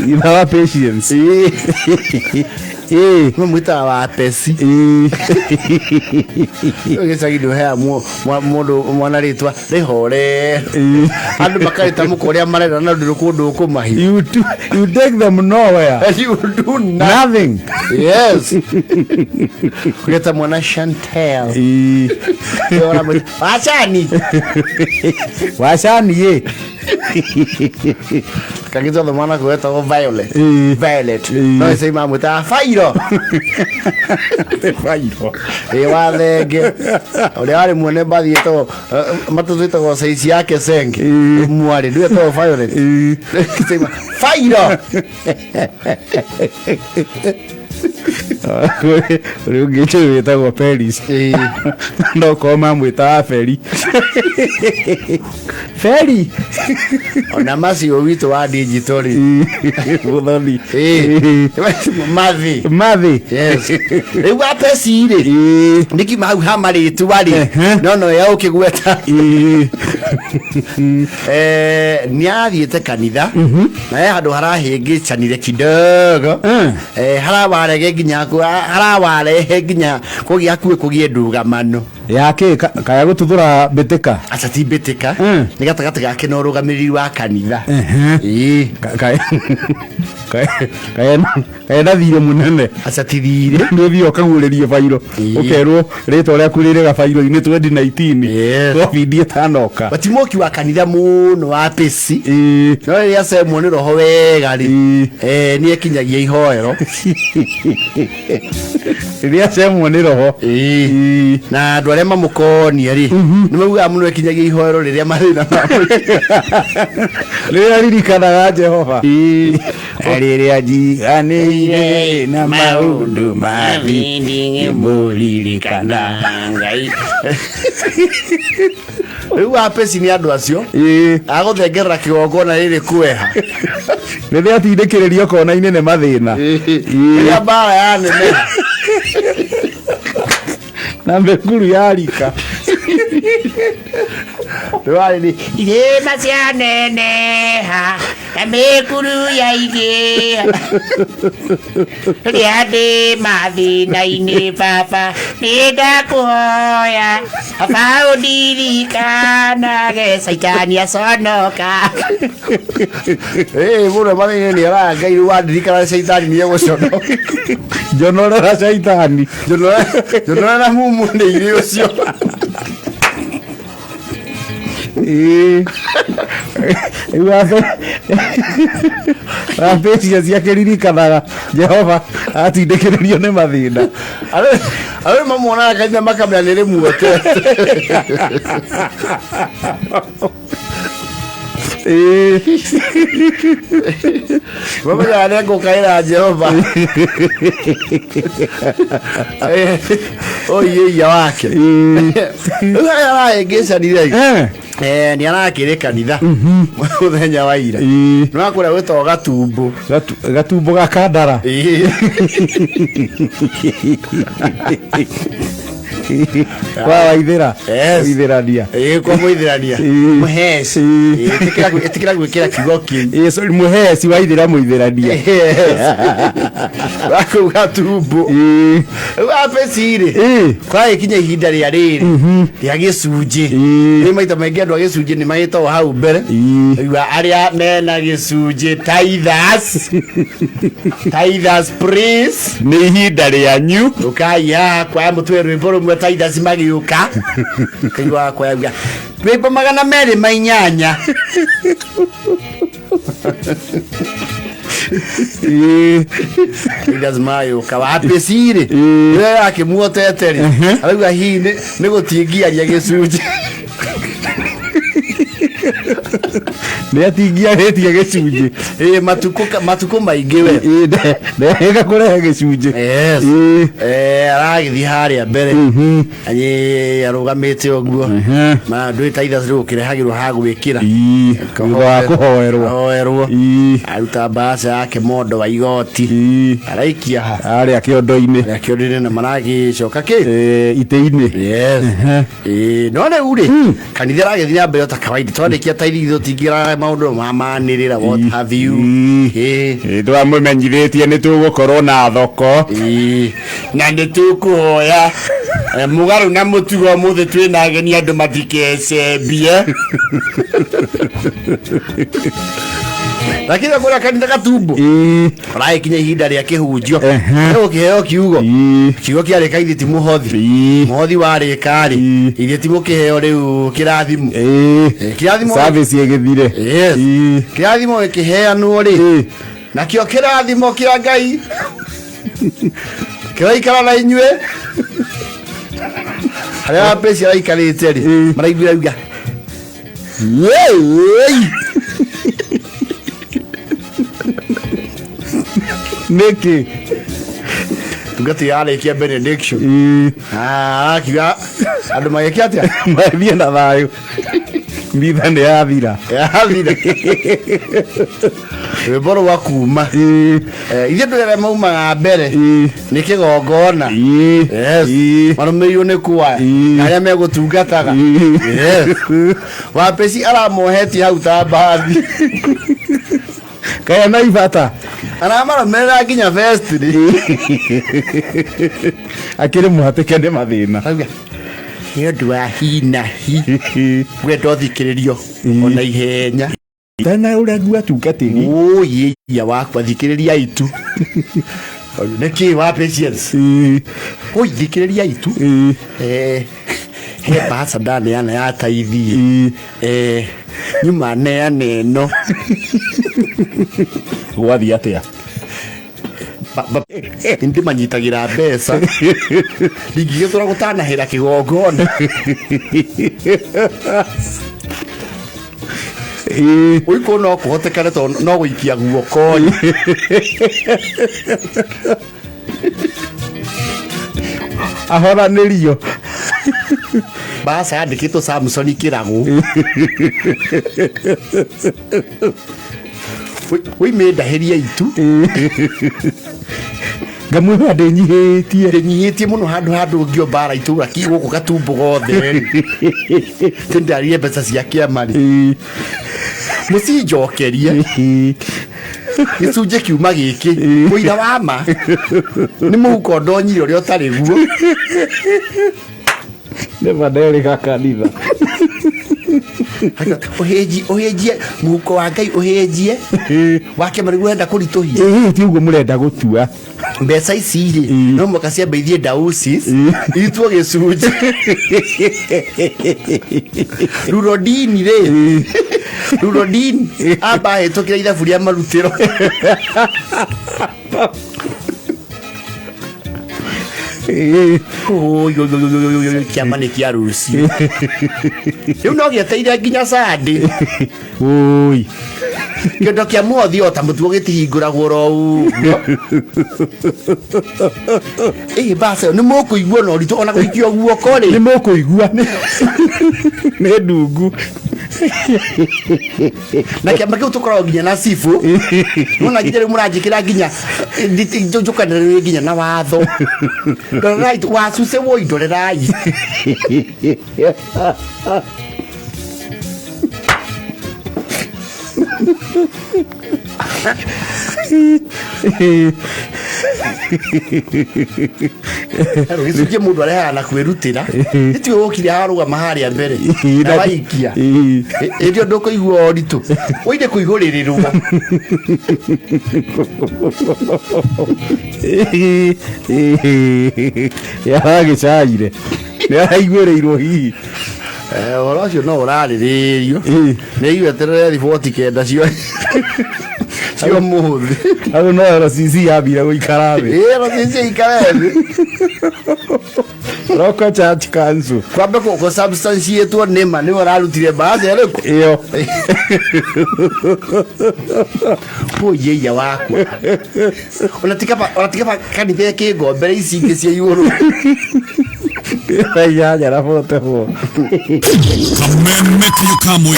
Ithe wa Patience. Ĩĩ. Mamwĩtaga wa peci. Ĩĩ. Gĩcagi ndũheaga mũndũ mwana rĩtwa rĩhore. Ĩĩ. Andũ makarĩtamũka ũrĩa marenda na ndũrĩ kũndũ ũkũmahi. You take them nowhere. You do nothing. Nothing. Yes. Kuleta mwana Chantel. Ĩĩ. Wachani. Wacani ĩ. Kagitwa mwana gwetagwo Violet. Ĩĩ. Violet. Ĩĩ. No ĩcei mamwĩtaga Fairo. Fairo. Ĩ wa thenge. Ũrĩa warĩ muone mbathi ĩtagwo matũ twĩtagwo saizi yake senge. Ĩĩ. Mwarĩ ndũ etagwo Violet. Ĩĩ. Ĩcei Fairo. Ũrĩa ũngĩ njũĩ wĩtagwo Peris. Ĩĩ. No korwo mamwĩtaga Feri. Feri. Ona macio witũ wa digital rĩ. Mũthoni. Ĩĩ. Mathi. Mathi. Yes. Rĩu wa peci rĩ. Ĩĩ. Nĩkiuma hau ha marĩtwa rĩ. Ehe. No no ya ũkĩgweta. Ĩĩ. Nĩ athiĩte kanitha na he handũ harahĩngĩcanire kidogo. Harawarege nginya harawarehe nginya kũgĩa hakuhĩ kũgĩe ndũgamano. Yake kaya gũtuthũra mbĩtĩka. Aca ti mbĩtĩka. Nĩ gatagatĩ gake na ũrũgamĩrĩri wa kanitha. Ehe. Ĩĩ. Kaya na thirĩ mũnene. Aca ti thirĩ. Nĩ ũthiĩ ũkaguũrĩrio bairo. Ĩĩ. Ũkerwo rĩtwa rĩaku rĩrĩ gabairo-inĩ 2019. Yes. Covid ĩtanoka. Batimoki wa kanitha mũno wa peci. Ĩĩ. No rĩrĩa acemwo nĩ roho wega rĩ, Ĩĩ. nĩ ekinyagia ihoero. Rĩrĩa acemwo nĩ roho. Ĩĩ. Ĩĩ. Na andũ arĩa mamũkonia rĩ, nĩ maugaga mũno ekinyagia ihoero rĩrĩa mathĩna Rĩrĩa ririkanaga Jehova. Rĩrĩa njiganĩire na maũndũ mathi ngĩmũririkana Ngai. Rĩu wa peci nĩ andũ acio Ĩĩ. agũthengerera kĩgongona rĩrĩ kweha. Rĩrĩa atindĩkĩrĩrio kona-inĩ nĩ mathĩna. Ĩĩ. Rĩrĩa mbara yaneneha. Na mĩkuru yarika. Rĩu nĩ Irĩma cianeneha na mĩkuru yaingĩha. Rĩrĩa ndĩ mathĩna-inĩ baba nĩndakũhoya baba ũndirikanage caitani aconoka. Ĩĩ mũndũ mathĩna nĩ araga Ngai rĩu wandirikana caitani nĩ egũconoka. Njonorera caitani. Njonorera mumu nĩ irĩ ũcio. Ĩĩ. Rĩu abecia ciake ririkanaga Jehova atindĩkĩrĩrio nĩ mathĩna. Arĩa mamuonaga kanitha makamenya nĩ rĩmuotete. Ĩĩ. Mamenyaga nĩ ngũkaĩra Jehova. Oiyeia wake. Ĩĩ. Rĩu harĩa arahĩngĩcanire Eh. Nĩ arakĩrĩ kanitha mũthenya wa ira. Ĩĩ. Nĩ wakũrĩa gwĩtagwo gatumbo. Gatumbo ga kandara. Ĩĩ. Kwa waithĩra. Yes. Waithĩrania. Ĩĩ kwa mũithĩrania. Ĩĩ. Mũheci. Ĩĩ. Ĩĩ, ĩtĩkĩra gwĩkĩra kiugo kĩu. Ĩĩ, sorry, mũheci waithĩra mũithĩrania. Wakũu gatumbo. Ĩĩ. Rĩu apeci rĩ. Ĩĩ. Kwaragĩkinya ihinda rĩa rĩrĩ rĩa gĩcunjĩ. Ĩĩ. Rĩu maita maingĩ andũ a gĩcunjĩ nĩ magĩtagwo hau mbere. Ĩĩ. Igua arĩa mena gĩcunjĩ tithers. Tithers please. Nĩ ihinda rĩanyu. Ũkai haha kwaya mũtue rwĩmbo rũmwe tithers magĩũka. Kaigua kwaya uga rwĩmbo 208. Ĩĩ. Tithers magĩũka wapĩci rĩ. Ĩĩ. Rĩrĩa akĩmuotete rĩ. Arauga hihi nĩ gũtingiaria gĩcunjĩ. Nĩ atingiarĩtie gĩcunjĩ. Ĩĩ matukũ maingĩ we. Ĩĩ, ndehĩga kũrehe gĩcunjĩ. Yes. Ĩĩ. Aragĩthiĩ harĩa mbere. Ĩĩ, arũgamĩte ũguo. Ma ndũĩ tithers rĩu ũkĩrehagĩrwo ha gwĩkĩra. Ĩĩ, thutha wa kũhoerwo. Kũhoerwo. Ĩĩ. Aruta mbaca yake mondo wa igoti. Ii. Araikia ha. Arĩa kĩondo-inĩ. Akĩonire na maragĩcoka kĩ. Eh, itĩ-inĩ. Yes. Ĩĩ, no rĩu rĩ kanitha ĩragĩthiĩ na mbere o ta kawaida twarĩkia ta iria tũtingĩraga maũndũ ma manĩrĩra what have you. Ii. Ĩĩ. Ĩ, twamũmenyithĩtie nĩ tũgũkorwo na thoko. Ĩĩ. Na nĩ tũkũhoya mũgarũ na mũtugo ũmũthĩ twĩna ageni andũ matikecembie lakini kũrĩa kanitha gatumbo Ii. ũragĩkinya ihinda rĩa kĩhunjio Ehe. ũkĩheo kiugo. Ii. Kiugo kĩarĩka ithe ti mũhothi. Ii. Mũhothi warĩka rĩ Ii. ithe ti mũkĩheo rĩu kĩrathimo. Ii. Kĩrathimo. Service ĩgĩthire. Yes. Ii. Kĩrathimo gĩkĩheanwo rĩ Ii. nakĩo kĩrathimo kĩa Ngai kĩraikara na inyuĩ harĩa wapeci araikarĩte rĩ Ii. maraiguira uga "Wei!" Nĩkĩ? Tungati yarĩkia benediction. Ii. Ah, akiuga andũ magĩke atĩa. Mathiĩ na thayũ. Mitha nĩ yathira. Yathira rwĩmbo rwa kuma. Ii. Ithuĩ ndũ arĩa maumaga mbere Ii. nĩ kĩgongona. Ii. Yes. Ii. Marũmĩrĩirwo nĩ kwaya Ii. na arĩa megũtungataga. Ii. Yes. Wapeci aramohetie hau ta mbathi. Kaya na ibata. Aramarũmĩrĩra nginya vestry. Akĩrĩ mũhatĩke nĩ mathĩna. Arauga, nĩ ũndũ wa hinahi ngwenda ũthikĩrĩrio Ii. ona ihenya. Tena ũrĩa ngwatungatĩri. Ũyĩia wakwa thikĩrĩria itu nĩkĩ wa patience. Ii. Ũi thikĩrĩria itu. Ii. He mbaca ndaneana ya taithie. Ii. Nyuma neane ĩno. Gwathiĩ atĩa? Ndĩmanyitagĩra mbeca ndingĩgĩtũra gũtanahĩra kĩgongona. Ii. Ũikũ no kũhotekane tondũ no gũikia guoko Ahoranĩrio. Mbaca yandĩkĩtwo Samson Kĩragũ ũimĩndahĩria itu. Ngamwĩhoya ndĩnyihĩtie. Ndĩnyihĩtie mũno handũ handũ ngio mbara itũra ki gũkũ gatumbo gothe rĩ ndarire mbeca cia kĩama rĩ Ii. mũcinjokerie Ii. gĩcunjĩ kiuma gĩkĩ mũira wa ma nĩ mũhuko ndonyire ũrĩa ũtarĩ guo. Nĩma nderĩga kanitha. Ũhĩnjie ũhĩnjie mũhuko wa Ngai ũhĩnjie wa kĩama nĩguo ũrenda kũritũhia. Ĩĩ, ti ũguo mũrenda gũtua. Mbeca ici rĩ Ii. no mũhaka ciambe ithiĩ diocese Ii. irutwo gĩcunjĩ rurodini rĩ rurodini amba ahĩtũkĩra ithabu rĩa marutĩro. Ii. Oi, oi, oi, oi, oi, oi, kĩama nĩ kĩa rũciũ rĩu no gĩeteire nginya Sunday. Oi. Kĩondo kĩa mũhothi o ta mũtugo gĩtihingũragwo ro ũguo. Ĩ mbaca ĩyo nĩ mũkũigua na ũritũ ona gũikio guoko Nĩ rĩ. mũkũigua nĩ ndungu. Na kĩama kĩu tũkoragwo nginya na cibũ nona nginya rĩu mũranjĩkĩra nginya njũkanĩrĩrie nginya na watho ndorerai wacuce woi ndorerai. Gĩcunjĩ mũndũ arehaga na kwĩrutĩra ĩtiwe wokire harũgama harĩa mbere na waikia Ii. ĩndĩ ũndũ ũkũigua ũritũ ũinde kũihũrĩrĩrwo. Yaragĩcaire nĩ araiguĩrĩirwo hihi. Ũhoro ũcio no ũrarĩrĩrio. Ii. Nĩ igweterere riboti kenda cio cia ũmũthĩ. Hau no RCC yambire gũikara thĩ. Ĩ RCC ikare thĩ. Local Church Council. Kwambe kũ substantiate nĩma nĩwe ũrarutire mbaca ĩrĩkũ. Ĩyo. Ũyĩia wakwa ona tikaba kanitha ĩkĩngombere ici ingĩ cia igũrũ. Thaa 8 na 44. Kameme Kamwe.